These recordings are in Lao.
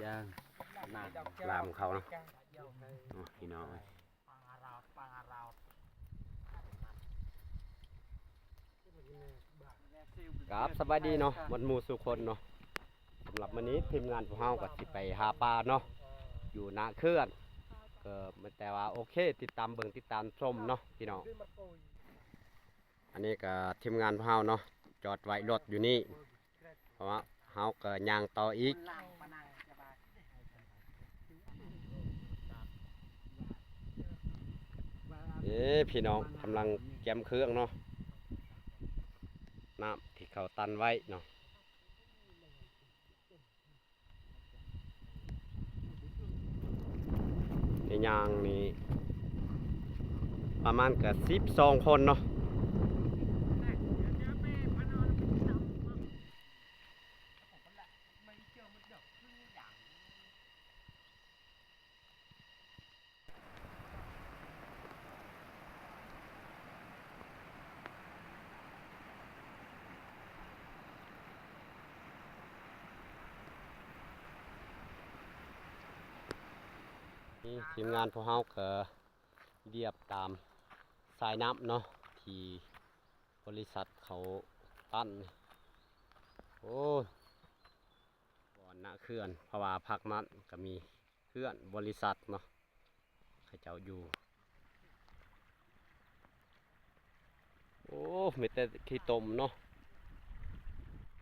ຢ່າງ ລາມເຂົາເນາະ ໂອ້ ພີ່ນ້ອງເອີຍ. ຄັບ ສະບາຍດີເນາະ ໝົດໝູ່ສູ່ຄົນເນາະ. ສຳລັບມື້ນີ້ທີມງານພວກເຮົາກໍຊິໄປຫາປາເນາະ ຢູ່ນາເຂື່ອນ ກໍແຕ່ວ່າໂອເຄ ຕິດຕາມເບິ່ງຕິດຕາມຊົມເນາະ ພີ່ນ້ອງ. ອັນນີ້ກໍທີມງານພວກເຮົາເນາະ ຈອດໄວ້ລົດຢູ່ນີ້ ເພາະວ່າເຮົາກໍຍ່າງຕໍ່ອີກ. ເອີ ພີ່ນ້ອງກຳລັງກຽມເຄື່ອງເນາະ ນ້ຳທີ່ເຂົາຕັນໄວ້ເນາະ. ໃນຍ່າງນີ້ປະມານກໍສິບສອງຄົນເນາະ. ນີ້ທີມງານພວກເຮົາກໍລຽບຕາມສາຍນ້ຳເນາະ ທີ່ບໍລິສັດເຂົາຕັນ. ໂອ້ ບ່ອນນາເຂື່ອນ ເພາະວ່າພາກນັ້ນກໍມີເຂື່ອນບໍລິສັດເນາະ ເຂົາເຈົ້າຢູ່. ໂອ້ ມີແຕ່ຂີ້ຕົມເນາະ.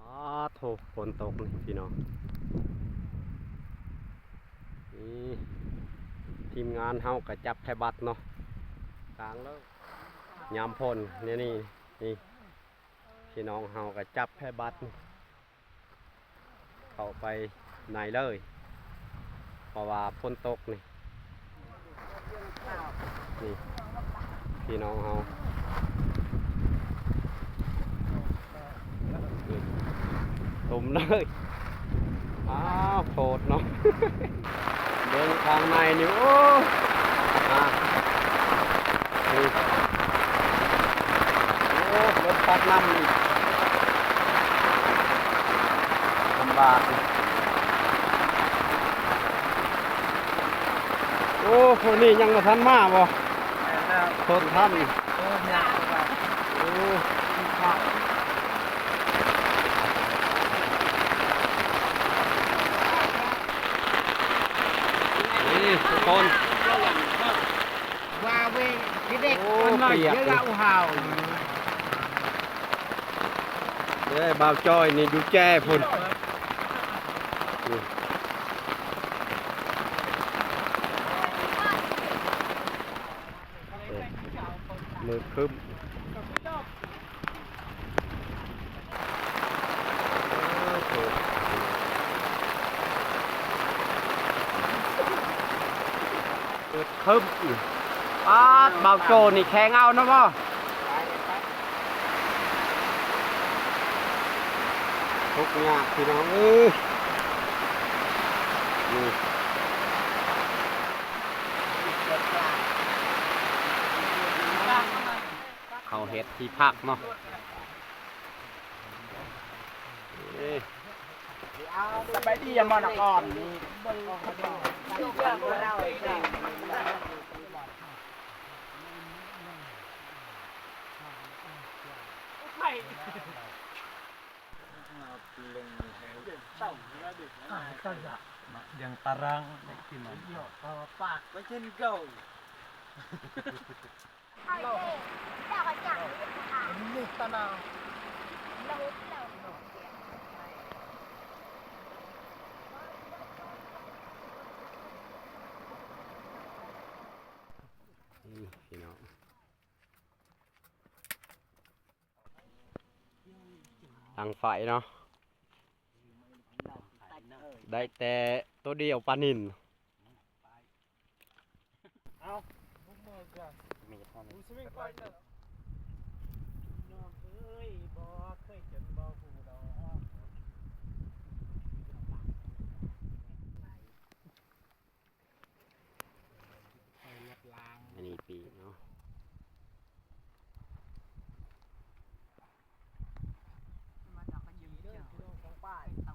ອ້າໂທ້ ຝົນຕົກນີ້ພີ່ນ້ອງ. ນີ້ທີມງານເຮົາກໍຈັບແພບັດເນາະ ກາງເລີຍ ຍາມຝົນນີ້ ນີ້ ນີ້ ພີ່ນ້ອງເຮົາກໍຈັບແພບັດນີ້ ເຂົ້າໄປໃນເລີຍ ເພາະວ່າຝົນຕົກນີ້. ນີ້ພີ່ນ້ອງເຮົາ ນີ້ ຕົມເລີຍ. ອ້າວ ໂພດເນາະ ເບິ່ງຂ້າງໃນນີ້ ໂອ້ ອ່າ ນີ້ ໂອ້ ລົມພັດນຳອີກ ລຳບາກ. ໂອ້ ພວກນີ້ຍັງບໍ່ທັນມາບໍ່? ແມ່ນແລ້ວ ທົນທັນ. ໂອ້ ຍາກ. ໂອ້ ນີ້ທຸກຄົນ ວ່າເວ ທີ່ເດັກ ໂອ້ ຄົນນ້ອຍ ປຽກ ເຍອະລະອຸຮາວ. ເດ້ ບ່າວຈ້ອຍນີ້ຢູ່ແຈພຸ້ນ. ນີ້ ເອີ ມືດຄຶ້ມ. ເອີ ເອີ ຄຶ້ມ. ປາດ ບ່າວໂຈນີ້ແຂງເອົານະບໍ່? ທຸກຍາກພີ່ນ້ອງເອີຍ. ນີ້ ເຂົາເຮັດທີ່ພັກເນາະ. ເອີ ສະບາຍດີ ມານະຄອນ. ນີ້ພີ່ນ້ອງ ດັງໄຟເນາະ ໄດ້ແຕ່ໂຕດຽວ ປານິນ. ເອົາ ມີດເຮົານີ້ ນ້ອງເອີຍ ບໍ່ເຄີຍຈົນບໍ່ຮູ້ດອກ. ອັນນີ້ປີກເນາະ. ມາຈາກກະຍິມເຈີ ຂອງປ້າຍ. ເອີ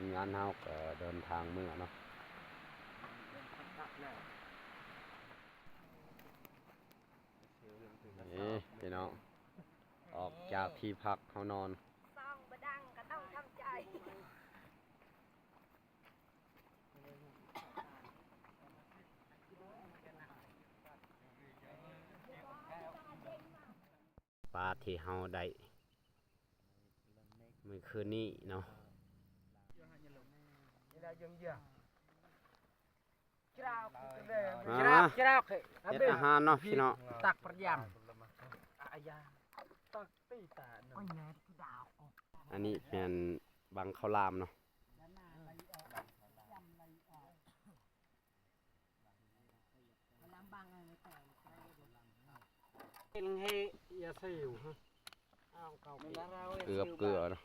ທີມງານເຮົາກໍເດີນທາງເມືອເນາະ. ນີ້ພີ່ນ້ອງ ອອກຈາກທີ່ພັກເຮົານອນ. ປາທີ່ເຮົາໄດ້ມື້ຄືນນີ້ເນາະ. ມາ ເຮັດອາຫານເນາະພີ່ນ້ອງ. ອັນນີ້ແມ່ນບັງເຂົ້າຫຼາມເນາະ. ເກືອບເກືອເນາະ.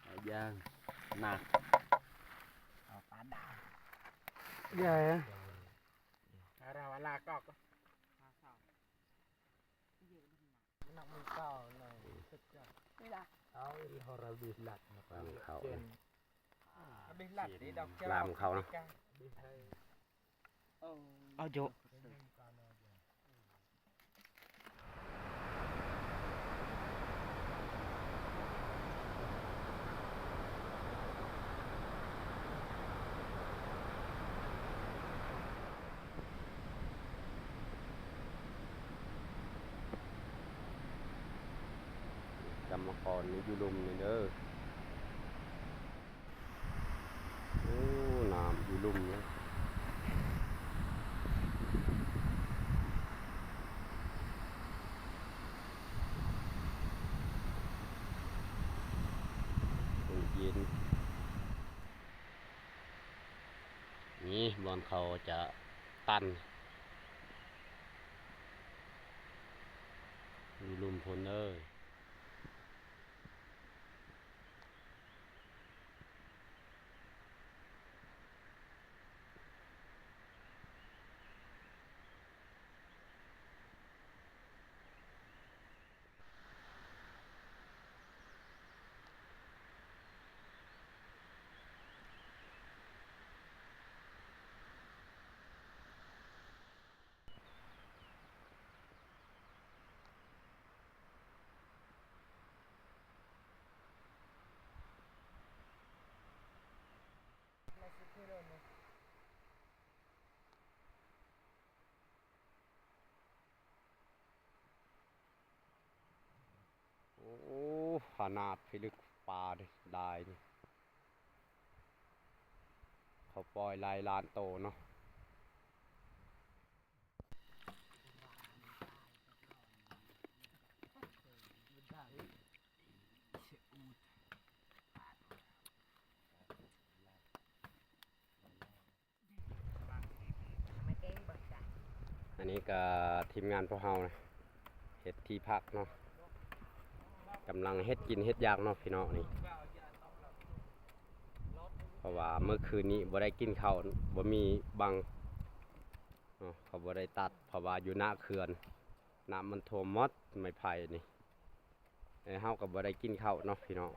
ຫາຍາກ ໜັກ ເອົາປາດາວ ເຢ ເອົາລາກອກ ເອົາອີ່ຫໍລາບິດລັດ ເຂົ້າ ລາມເຂົ້າເນາະ. ເອົາໂຈະ ກຳມະກອນຢູ່ລຸ່ມນີ້ເດີ. ໂອ້ ນ້ຳຢູ່ລຸ່ມເລີຍ ເຢັນ. ນີ້ບ່ອນເຂົາຈະຕັນ ຢູ່ລຸ່ມພຸ້ນເດີ. ໂອ້ ຂະໜາດພິລຶກປາໄດ້ ເຂົາປ່ອຍຫຼາຍລ້ານໂຕເນາະ. ອັນນີ້ກໍທີມງານພວກເຮົານະ ເຮັດທີ່ພັກເນາະ ກຳລັງເຮັດກິນເຮັດຢາກເນາະພີ່ນ້ອງນີ້ ເພາະວ່າມື້ຄືນນີ້ບໍ່ໄດ້ກິນເຂົ້າ ບໍ່ມີບັງເນາະ ເຂົາບໍ່ໄດ້ຕັດ ເພາະວ່າຢູ່ໜ້າເຂື່ອນ ນ້ຳມັນຖ້ວມໝົດໄມ້ໄຜ່ນີ້. ເອີ ເຮົາກໍບໍ່ໄດ້ກິນເຂົ້າເນາະພີ່ນ້ອງ.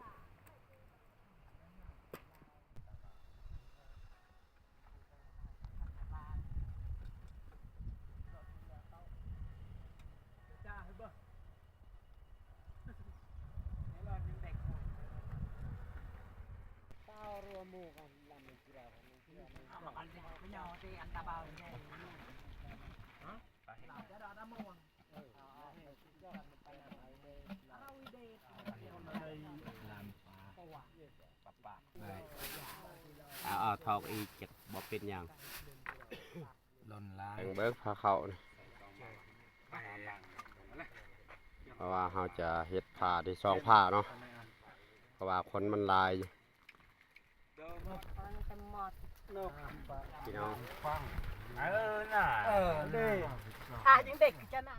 ເອົາ ເອົາ ຖອກອີກຈັກບໍ່ເປັນຫຍັງ ລົ້ນຫຼາຍ ເບິ່ງ ເບິ່ງພາເຂົ້ານີ້ ເພາະວ່າເຮົາຈະເຮັດພາທີ່ສອງພາເນາະ ເພາະວ່າຄົນມັນຫຼາຍຢູ່. ພີ່ນ້ອງ ເອີ ນະ ເອີ ເດ້ ອາ ຍັງເດັກຈະນຳ.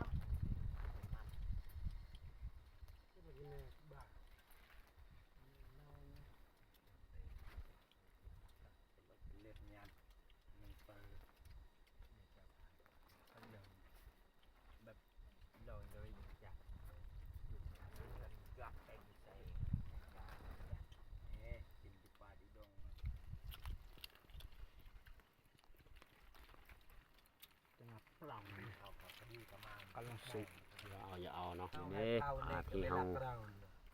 ກຳລັງສຸກ ຢ່າເອົາ ຢ່າເອົາເນາະ ນີ້ເດ້ ອາ ທີ່ເຮົາ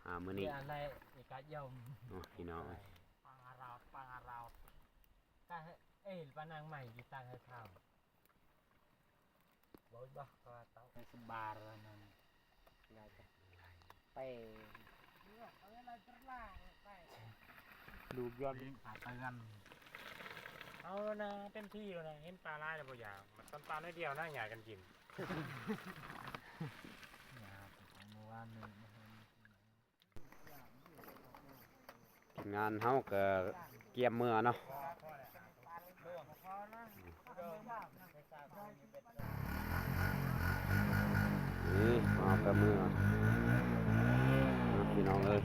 ຫາມື້ນີ້ເນາະ ພີ່ນ້ອງເອີຍ ລູກຍ້ອນ ເອົານະ ເຕັມທີ່ແລ້ວນະ ເຫັນປາຫຼາຍແລ້ວບໍ່ຢາກ ມັນຕອນປານ້ອຍດຽວນະ ຫຍ້າກັນກິນ. ທີມງານເຮົາກໍກຽມເມືອເນາະ ນີ້ເຮົາກໍເມືອເນາະ ພີ່ນ້ອງເອີຍ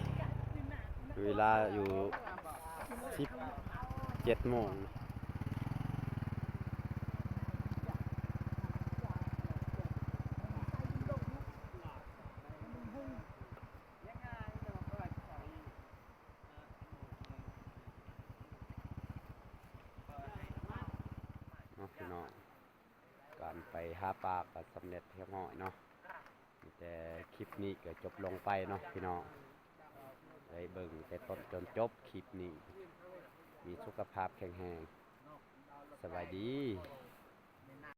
ເວລາຢູ່ສິບເຈັດໂມງ. ເນາະ ພີ່ນ້ອງ ການໄປຫາປາກໍສຳເລັດຮຽບຮ້ອຍເນາະ ແຕ່ຄລິບນີ້ກໍຈົບລົງໄປເນາະ ພີ່ນ້ອງ ໄດ້ເບິ່ງແຕ່ຕົ້ນຈົນຈົບຄລິບນີ້ ມີສຸຂະພາບແຂງແຮງ ສະບາຍດີ.